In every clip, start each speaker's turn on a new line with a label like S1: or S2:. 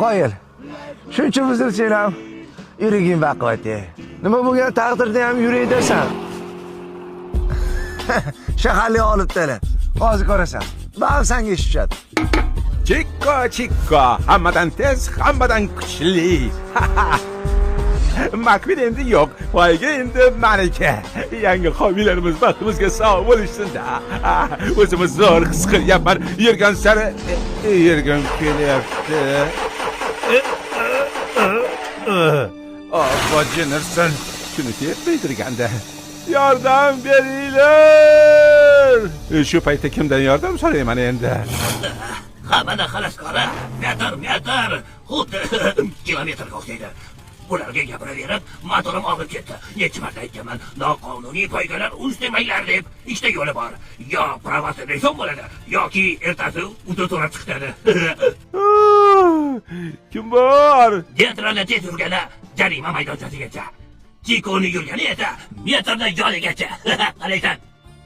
S1: Qoyil. Shuncha buzilsang ham yuraging baquvvat. Nima bo'lgan taqdirda ham yurakdasan. Shaharli olibdilar. Hozir ko'rasan. Baribir sanga ish tushadi.
S2: Chikko, Chikko, hammadan tez, hammadan kuchli. Makvin endi yo'q, poyga endi maniki. Yangi homiylarimiz baxtimizga sog' bo'lishsin-da. O'zimiz zo'r his qilyapman. Yurgan sari yurgim kelyapti. Obojinirsin. Shuni tepmay turganda. Yordam beringlar! Shu paytda kimdan yordam so'rayman endi?
S3: Hammada xaloskori metr metr xuddi kilometrga o'xshaydi. Bularga gapiraverib motorim og'rib ketdi. Necha marta aytganman, noqonuniy poygalar uyushtirmanglar deb. Ikkita yo'li bor: yo pravasi rejim bo'ladi, yoki ertasi uzr so'rab chiqadi.
S2: Kim bor?
S3: Gentrani tez yurgani jarima maydonchasigacha, Chikoni yurgani esa metrni yonigacha. Qalaysan?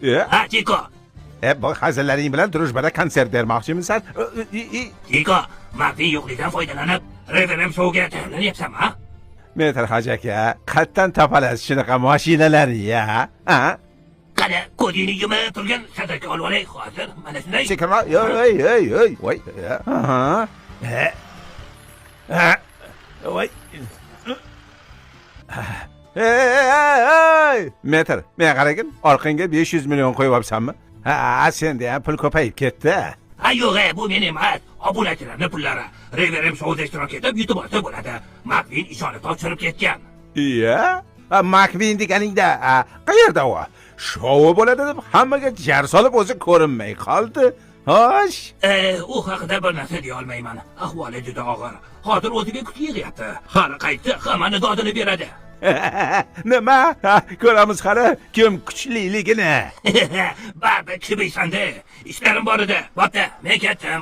S2: E?
S3: Ha, Chiko.
S2: E, bu hazillaring bilan Drujbada konsert bermoqchimisan?
S3: Chiko, Martin yo'qligidan foydalanib referendum shouga tayyorlanyapsanmi, ha?
S2: Metr hoji aka, qayerdan topolasiz shunaqa mashinalarni, ya? Ha?
S3: Qani, ko'zingni yumib turgan sadaka olib olay hozir, mana shunday.
S2: Sekinroq, ey, ey, ey, voy. Aha. E. Ha. Voy. Ey, ey, ey! Metr, men qaragin, orqangga 500 million qo'yib olibsanmi? Ha, senda ham pul ko'payib ketdi.
S3: Ha, yo'q, e, bu men emas, obunachilarni pullari. Referendum shouda ishtirok etib yutib olsa bo'ladi. Makvin ishonib topshirib ketgan.
S2: Iya? Makvin deganingda, qayerda u? Shou bo'ladi deb hammaga jar solib o'zi ko'rinmay qoldi. Xo'sh.
S3: U haqida bir narsa deya olmayman. Ahvoli juda og'ir. Hozir o'ziga kuch yig'yapti. Hali qaytsa hammani dodini beradi.
S2: Nima? Ha, ko'ramiz hali kim kuchliligini.
S3: Baribir kibiysanda. Ishlarim bor edi. Bo'pti, men ketdim.